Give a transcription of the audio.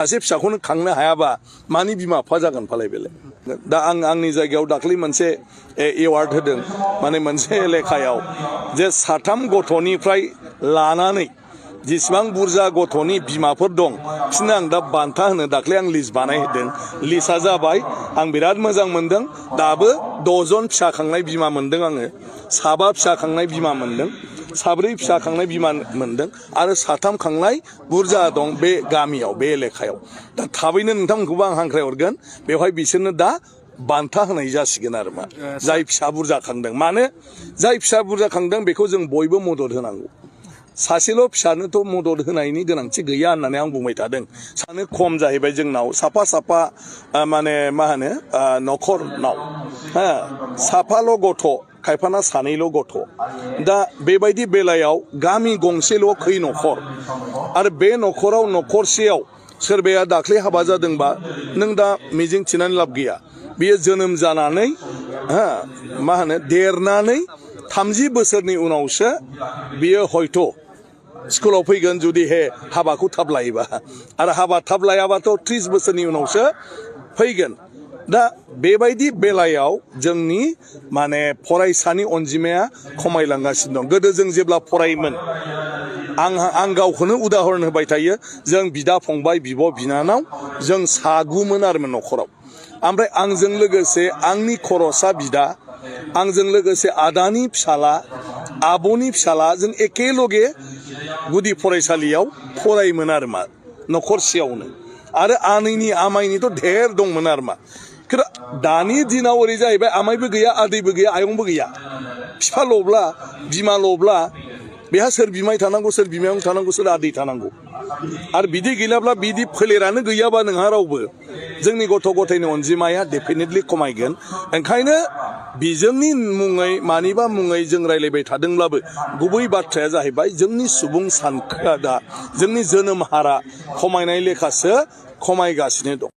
सासे फिसाखौनो खांनो हायाबा मानि बिमा बिफा जागोन फालाय बेलाय दा आंनि जायगायाव दाख्लै मोनसे एवार्ड होदों माने मोनसे लेखायाव जे साथाम गथ'निफ्राय लानानै जिसिबां बुरजा गथ'नि बिमाफोर दं बिसोरनो आं दा बान्था होनो दाख्लै आं लिस्ट बानायहोदों लिस्टआ जाबाय आं बिराद मोजां मोनदों दाबो 10 जन फिसा खांनाय बिमा मोनदों आङो 7 फिसा खांनाय बिमा मोनदों 4 फिसा खांनाय बिमा मोनदों आरो 3 खांनाय बुरजा दं बे गामियाव बे एलेखायाव दा थाबैनो नोंथांमोनखौबो आं हांख्रायहरगोन बेवहाय बिसोरनो दा बान्था होनाय जासिगोन आरो मा जाय फिसा बुरजा खांदों मानो जाय फिसा बुरजा खांदों बेखौ जों बयबो मदद होनांगौ सासेल' फिसानोथ' मदद होनायनि गोनांथि गैया होननानै आं बुंबाय थादों सानो खम जाहैबाय जोंनाव साफा माने मा होनो न'खरनाव साफाल' गथ' खायफाना सानैल' गथ' दा बेबायदि बेलायाव गामि गंसेल' खै न'खर आरो बे न'खराव न'खरसेयाव सोरबाया दाख्लै हाबा जादोंबा नों दा मिजिं थिनानै लाब गैया बियो जोनोम जानानै मा होनो देरनानै 30 बोसोरनि उनावसो बियो हयथ' स्कुलाव फैगोन जुदि हाबाखौ थाब लायोबा आरो हाबा थाब लायाबाथ' 30 बोसोरनि उनावसो फैगोन दा बेबायदि बेलायाव जोंनि माने फरायसानि अनजिमाया खमायलांगासिनो दं गोदो जों जेब्ला फरायोमोन आं गावखौनो उदाहरन होबाय थायो जों बिदा फंबाय बिब' बिनानाव जों सागुमोन आरोमोन न'खराव ओमफ्राय आंजों लोगोसे आंनि खर'सा बिदा आंजों लोगोसे आदानि फिसाला आब'नि फिसाला जों एखेलगे गुदि फरायसालियाव फरायोमोन आरो मा न'खरसेयावनो आरो आनैनि आमायनिथ' धेर दंमोन आरो मा दानि दिनाव ओरै जाहैबाय आमायबो गैया आदैबो गैया आयंबो गैया बिफाल'ब्ला बिमाल'ब्ला बेहा सोर बिमाय थानांगौ सोर बिमायं थानांगौ सोर आदै थानांगौ आरो बिदि गैलाब्ला बिदि फोलेरानो गैयाबा नोंहा रावबो जोंनि गथ' गथायनि अनजिमाया डेफिनेटलि खमायगोन ओंखायनो बिजोंनि मुङै मानिबा मुङै जों रायलायबाय थादोंब्लाबो गुबै बाथ्राया जाहैबाय जोंनि सुबुं सानखोआ दा जोंनि जोनोम हारा खमायनाय लेखासो खमायगासिनो दं।